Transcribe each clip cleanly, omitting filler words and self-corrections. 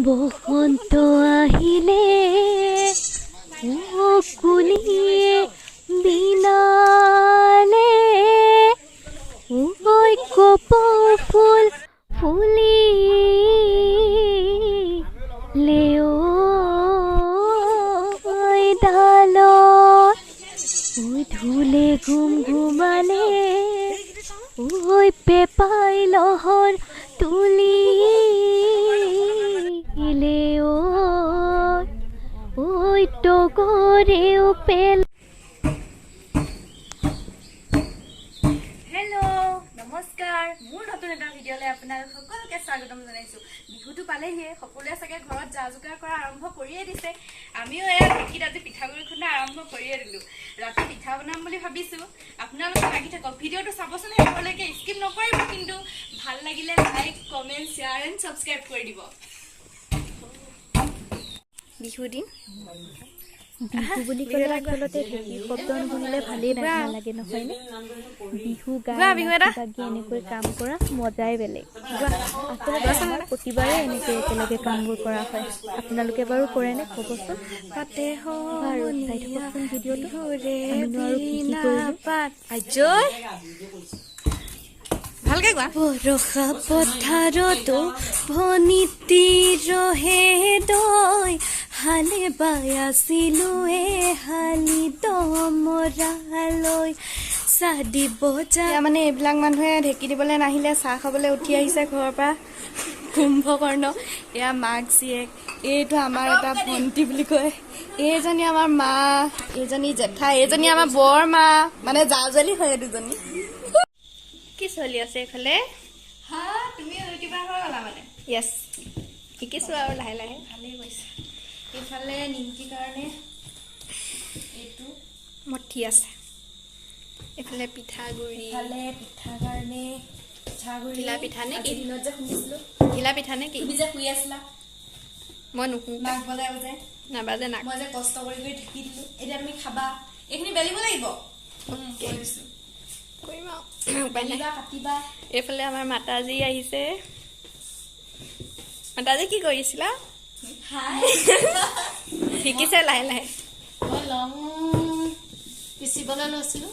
বসন্ত আহিলে কুলিয়ে বিনালে, ঐ কপৌ ফুল ফুলিলে ঐ ডালত, ঐ ঢোলে গুম গুমালে, ঐ পেপাই লহৰ তুলিলে, ঐ ঐ টগৰেও পেল। হেল্ল', নমস্কাৰ, মোৰ নতুন এটা ভিডিঅ'লৈ আপোনালোক সকলোকে স্বাগতম জনাইছোঁ। বিহুটো পালেহিয়ে, সকলোৱে চাগে ঘৰত যা যোগাৰ কৰা আৰম্ভ কৰিয়ে দিছে। আমিও এয়া ঢেঁকীত আজি পিঠাগুড়ি খুন্দা আৰম্ভ কৰিয়ে দিলোঁ। ৰাতি পিঠা বনাম বুলি ভাবিছোঁ। আপোনালোকে লাগি থাকক, ভিডিঅ'টো চাবচোন শেষলৈকে, স্কিপ নকৰিব কিন্তু। ভাল লাগিলে like, comment, share and subscribe কৰি দিব। বিহু দিন বিহু বুলি ক'লে আচলতে ঢেঁকীৰ শব্দ নুশুনিলে ভালেই নালাগে, নহয়নে? বিহু গাই নাচি বাগি এনেকৈ কাম কৰা মজাই বেলেগ। আচলতে আমাৰ প্ৰতিবাৰে এনেকৈ একেলগে কামবোৰ কৰা হয়। আপোনালোকে বাৰু কৰেনে, ক'বচোন। বাৰু চাই থাককচোন ভিডিঅ'টো, আমিনো আৰু কি কি কৰিলোঁ। ভালকে কোৱা। বৰষা পথাৰতো ভনীতি ৰহে দৈ হালে বাই আছিলো এ হালি দমৰালৈ চাদি বজা। এতিয়া মানে এইবিলাক মানুহে ঢেঁকী দিবলৈ নাহিলে চাহ খাবলৈ উঠি আহিছে ঘৰৰ পৰা। কুম্ভকৰ্ণ, এয়া মাক জীয়েক, এইটো আমাৰ এটা ভণ্টি বুলি কয়, এইজনী আমাৰ মা, এইজনী জেঠাই, এইজনী আমাৰ বৰমা, মানে জাজলি হয় দুজনী। কি চলি আছে এইফালে? হা, তুমি ইউটিউবাৰ হৈ গ'লা মানে? য়েছ, শিকিছোঁ আৰু লাহে লাহে। ভালেই কৈছে। এইফালে নিমকি কাৰণে এইটো মঠি আছে, এইফালে পিঠাগুড়ি, ইফালে পিঠা কাৰণে পিঠাগুড়ি। ঘিলা পিঠা নে কি? আজিৰ দিনত যে খুন্দিছিলোঁ। ঘিলা পিঠা নে কি? তুমি যে শুই আছিলা। মই নুশু। নাক বজাই বজাই। নাবাজে নাক। মই যে কষ্ট কৰি কৰি ঢেঁকি দিলোঁ, এতিয়া তুমি খাবা। এইখিনি বেলিব লাগিব, কৈ দিছোঁ। কৰিম আৰু, উপায় নাই। বেলিবা, কাটিবা। এইফালে আমাৰ মাতাজী আহিছে। মাতাজী, কি কৰিছিলা? হাই। শিকিছে লাহে লাহে। মই লং পিচিবলৈ লৈছিলোঁ।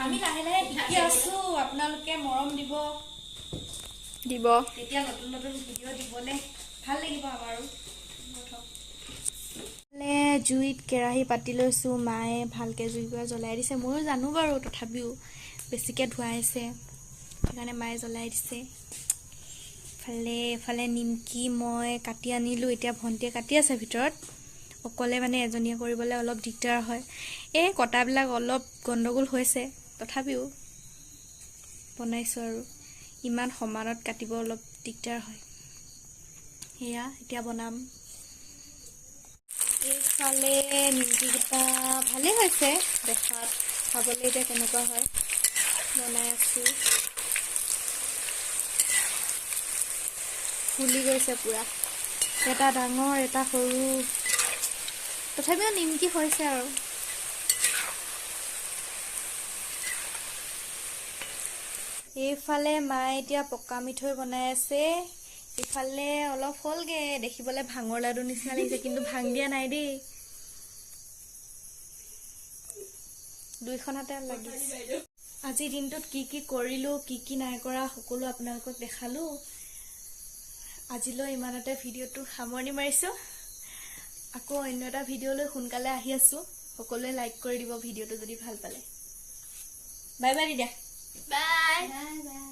আমি লাহে লাহে শিকি আছো, আপোনালোকে মৰম দিব। দিব। তেতিয়া নতুন নতুন ভিডিঅ' দিবলৈ ভাল লাগিব আমাৰো। জুইত কেৰাহী পাতি লৈছোঁ। মায়ে ভালকৈ জুইকুৰা জ্বলাই দিছে। ময়ো জানো বাৰু, তথাপিও বেছিকৈ ধুৱাইছে, সেইকাৰণে মায়ে জ্বলাই দিছে। ইফালে নিমকি মই কাটি আনিলোঁ, এতিয়া ভণ্টিয়ে কাটি আছে ভিতৰত। অকলে মানে এজনীয়ে কৰিবলৈ অলপ দিগদাৰ হয়। এই কটাবিলাক অলপ গণ্ডগোল হৈছে, তথাপিও বনাইছোঁ আৰু। ইমান সমানত কাটিব অলপ দিগদাৰ হয়। সেয়া এতিয়া বনাম। এইফালে নিমকিকেইটা ভালেই হৈছে দেখাত, খাবলৈ এতিয়া কেনেকুৱা হয়, বনাই আছোঁ। ফুলি গৈছে পূৰা, এটা ডাঙৰ এটা সৰু, তথাপিও নিমকি হৈছে আৰু। এইফালে মায়ে এতিয়া পকা মিঠৈ বনাই আছে। ইফালে অলপ হ'লগে, দেখিবলৈ ভাঙৰ লাডু নিচিনা লাগিছে, কিন্তু ভাং দিয়া নাই দেই। দুইখন হাতে লাগিছে। আজিৰ দিনটোত কি কি কৰিলোঁ, কি কি নাই কৰা, সকলো আপোনালোকক দেখালোঁ। আজিলৈ ইমানতে ভিডিঅ'টো সামৰণি মাৰিছোঁ। আকৌ অন্য এটা ভিডিঅ'লৈ সোনকালে আহি আছোঁ। সকলোৱে লাইক কৰি দিব ভিডিঅ'টো যদি ভাল পালে। বাই বাই দিয়া। বাই। Bye bye.